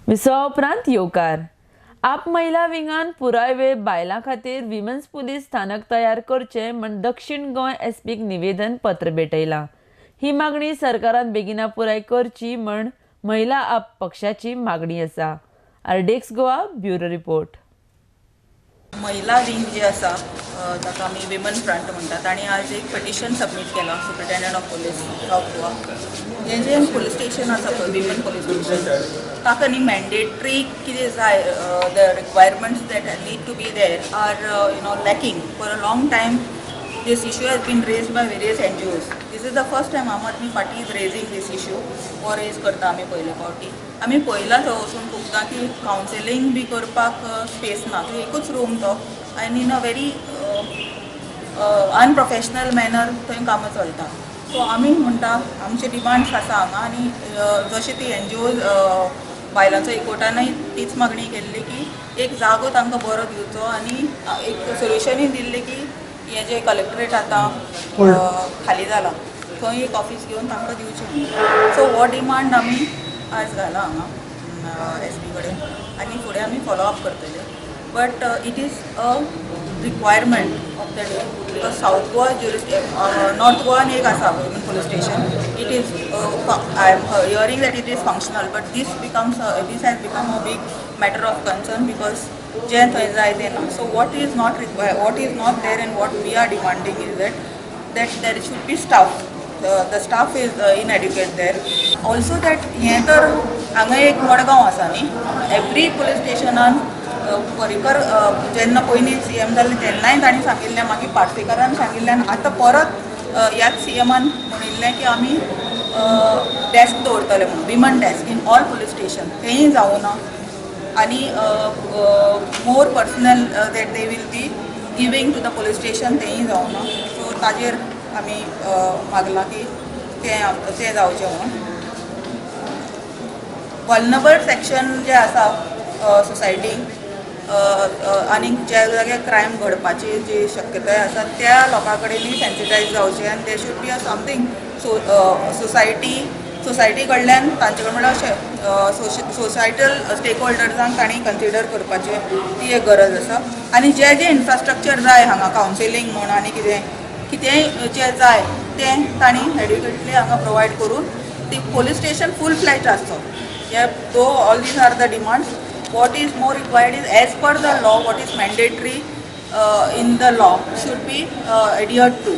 विसवा उपरांत येवकार. आप महिला विंगान पुराय वेळ बायलां खातीर विमन्स पुलीस स्थानक तयार करचें म्हण दक्षिण गोंय एसपीक निवेदन पत्र भेटयलां. ही मागणी सरकारान बेगिना पुराय करची म्हण महिला आप पक्षाची मागणी आसा. RDX Goa bureau report. महिला विंग जे आसा ताका आमी विमन फ्रंट म्हणटात आनी आज एक पिटिशन सबमीट केलां superintendent of police, South Goa. हें जें पुलीस स्टेशन आसा पळय, विमन पुलीस स्टेशन, ताका न्ही मॅन्डेटरी कितें जाय, the requirements that need to be there are lacking. For a long time this issue has been raised by various NGOs. This is the first time Aam Aadmi Party is raising this issue. हो raise करता आमी पयले फावटी. आमी पळयलां थंय वचून खूबदां की कावन्सिलींग बी करपाक स्पेस ना. थंय एकूच रूम तो आनी in a very unprofessional manner थंय कामां चलता. सो आमी म्हणटा आमचे डिमांड्स आसा हांगा आनी जशें ती एनजीओ बायलांचो एकवटानय तीच मागणी केल्ली की एक जागो तांकां बरो दिवचो आनी एक सोल्युशनूय दिल्लें की हें जें कलेक्टरेट आतां खाली जालां थंय एक ऑफीस घेवन तांकां दिवचें. सो हो डिमांड आमी आज घाला हांगा एस पी कडेन आनी फुडें आमी फॉलो अप करतले. But it is a requirement of the day because South Goa North गोवान एक आसा women police station. It is, I am hearing that it is functional, but this has become a big matter of concern because जें थंय जाय तें ना. So what is not require, what is not there and what we are demanding is that there should be staff. The staff is inadequate there. Also that हें तर हांगा एक मडगांव आसा न्ही, एवरी पुलीस स्टेशनान पर्रीकर जेन्ना पयलीं सी एम जाल्ले तेन्नाय तांणी सांगिल्लें, मागीर पार्सेकारान सांगिल्लें आनी आतां परत ह्याच सी एमान म्हणिल्लें की आमी डेस्क दवरतले म्हणून, women desk in all police station. तेंय जावना आनी more personnel that they will be giving to the police station तेंय जावना. सो ताजेर आमी मागलां की तें तें जावचें म्हणून. वल्नरेबल सेक्शन जे आसा सोसायटीक आनी ज्या जाग्यार क्रायम घडपाची जी शक्यताय आसा त्या लोकां कडेनूय सेन्सिटायज जावचें आनी there should be a something so society कडल्यान तांचे कडेन म्हणल्यार अशें सोसायटल स्टेक होल्डर्सांक तांणी कन्सिडर करपाची ती एक गरज आसा. आनी जें जें इन्फ्रास्ट्रक्चर जाय हांगा कावन्सिलींग म्हूण आनी कितें कितेंय जें जाय तें तांणी एडिक्वेटली हांगा प्रोवायड करून ती पुलीस स्टेशन फूल फ्लॅज आसचो. हे though all these are the demands, what is more required is as per the law, what is mandatory in the law should be adhered to.